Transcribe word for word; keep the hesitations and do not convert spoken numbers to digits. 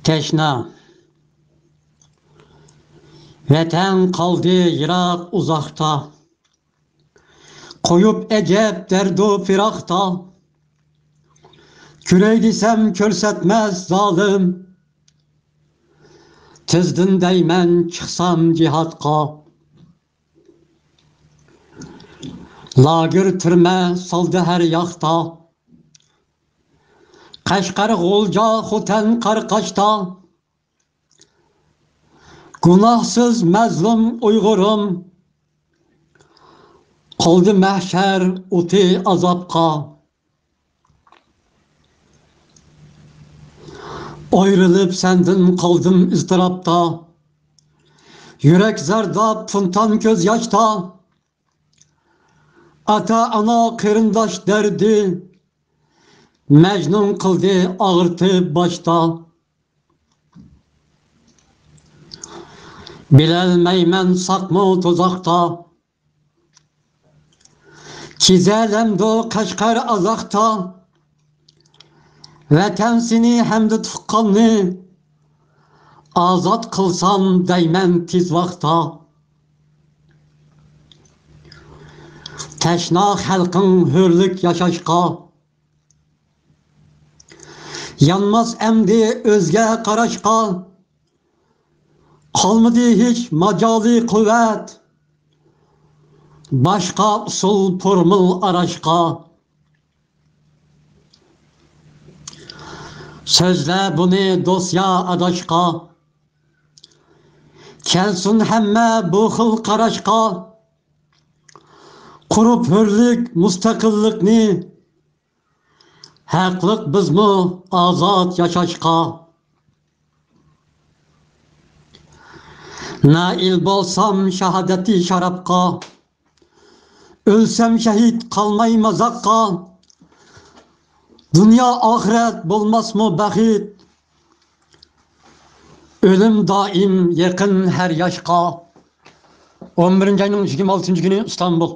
تەشنا. ۋەتەن قالدى يىراق ئۇزاقتا، قويۇپ ئەجەب دەردۇ پىراقتا. كۆرەي دېسەم كۆرسەتمەس زالىم، تېزدىن دەيمەن چىقسام جىھادقا. لاگېر تۈرمە سالدى ھەر ياقتا، قەشقەر، غۇلجا، خوتەن، قاراقاشتا. گۇناھسىز مەزلۇم ئۇيغۇرۇم قالدى مەھشەر ئوتى ئازابقا. ئايرىلىپ سەندىن قالدىم ئىزتىراپتا، يۈرەك زەرداب، پۇنتان كۆز ياشتا. ئاتا-ئانا قېرىنداش دەردى مەجنۇن قىلدى ئاغرىتىپ باشتا. بىلەلمەيمەن ساقمۇ تۇزاقتا، كېزەلەمدۇ قەشقەر ئازاقتا. ۋەتەن سېنى ھەمدە تۇغقاننى ئازاد قىلسام دەيمەن تېز ۋاقىتتا. تەشنا خەلقىڭ ھۆرلۈك ياشاشقا، يانماس ئەمدى ئۆزگە قاراشقا. قالمىدى ھېچ ماجالى قۇۋۋەت، باشقا ئۇسۇل پورمۇل ئاراشقا. سۆزلە بۇنى دوستيا ئاداشقا، كەلسۇن ھەممە بۇ خىل قاراشقا. قۇرۇپ ھۆرلۈك، مۇستەقىللىقنى، ھەقلىق بىزمۇ ئازاد ياشاشقا. نائىل بولسام شاھادەتى شارابقا، ئۆلسەم شەھىت قالماي مازاققا. دۇنيا ئاخىرەت بولماسمۇ بەخت، ئۆلۈم دائىم يېقىن ھەر ياشقا. ئون بىرىنچى ئاينىڭ يىگىرمە ئالتىنچى كۈنى ئىستانبۇل.